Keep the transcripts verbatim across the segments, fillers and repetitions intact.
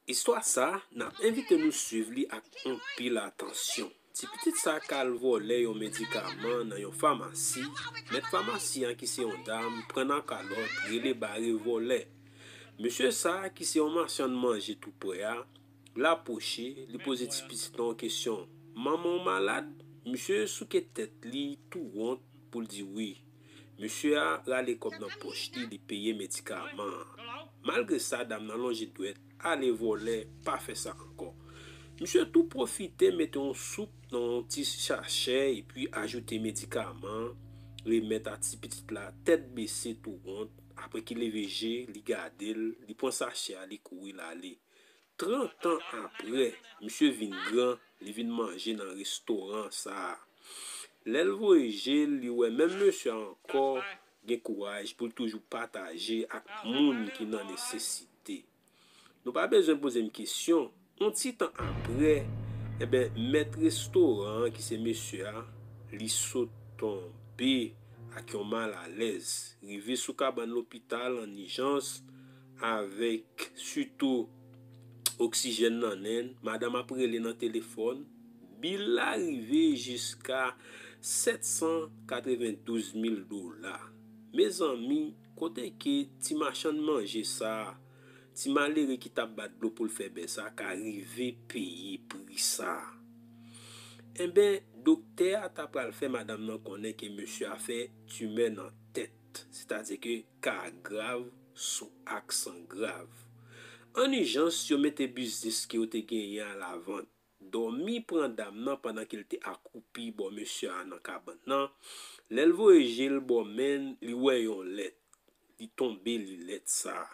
Istwa sa a, n ap envite nou swiv li ak anpil atansyon. Ti pitit sa k al vòlè yon medikaman nan yon famasi, mèt famasi a ki se yon dam pran nan kalòt, rele bare vòlè. Mesye sa a ki se yon machann manje tou prè a, l apwoche, li poze ti pitit lan yon kesyon: "Manman w malad?" Misye souke tèt li tou wont pou l di wi. Mesye a rale kòb nan pòch li, li peye medikaman an. Malgre sa, dam nan lonje dwèt, ale vòlè, pa fè sa ankò. Misye tou pwofite mete yon soup nan yon ti sachè epi ajoute medikaman an, remèt a ti pitit la tèt bese tou wont. Apre ki leve je, li gade l, li pran sachè a, li kouri, l ale. Trant an apre, misye vin gran, li vin manje nan restoran sa a. Lè l voye je l, li wè menm mesye a ankò gen kouraj pou l toujou pataje ak moun ki nan nesesite. Nou pa bezwen poze m kesyon, yon ti tan apre, enben, mèt restoran an ki se mesye a, li sot tonbe ak yon malalèz, rive sou kabann lopital an ijans, avèk sitou oksijèn nan nen l, madanm ap rele nan telefòn, bil la rive jiska sèt san katrevendouz mil dola. Mezanmi, kote ke ti machann manje sa a, ti malere ki t ap bat dlo pou l fè bè sa a ka rive peye pri sa a? Enben, doktè a ta pral fè madanm nan konnen ke mesye a fè timè nan tèt, sètadi ke ka grav sou aksan grav. An ijans, yo mete biznis ke yo te genyen a lavant. Dòmi pran dam nan pandan ke l te akwoupi bò mesye a nan kabann nan. Lè l voye je l bò men l, li wè yon lèt. Li tonbe li lèt sa a.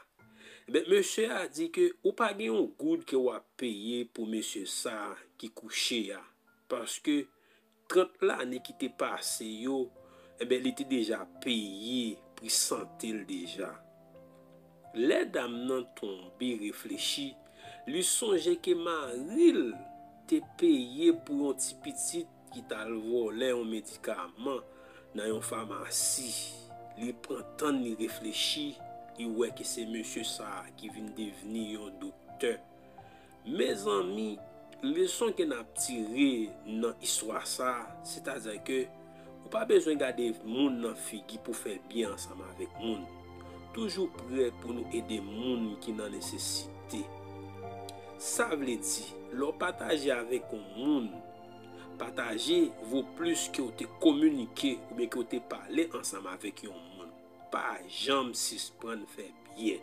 Enben, mesye a di ke ou pa gen yon goud ke w ap peye pou mesye sa a ki kouche a, paske trant lane ki te pase yo, enben, li te deja peye pri sante l deja. Lè dam nan tonbe reflechi, li sonje ke mari l te peye pou yon ti pitit ki t al vòlè yon medikaman nan yon famasi. Li pran tan l, li reflechi, li wè ke se mesye sa a ki vin devni yon doktè. Mezanmi, leson ke n ap tire nan istwa sa a, sètadi ke ou pa bezwen gade moun nan figi pou fè byen ansanm avèk moun. Toujou prè pou nou ede moun ki nan nesesite. Sa vle di, lè w pataje avèk yon moun, pataje vo plis ke w te kominike oubyen ke w te pale ansanm avèk yon moun. Pa janm sispann fè byen.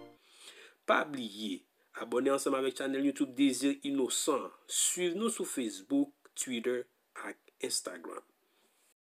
Pa bliye, abòne ansanm avèk chanèl YouTube Désir Innocent. Swiv nou sou Facebook, Twitter ak Instagram.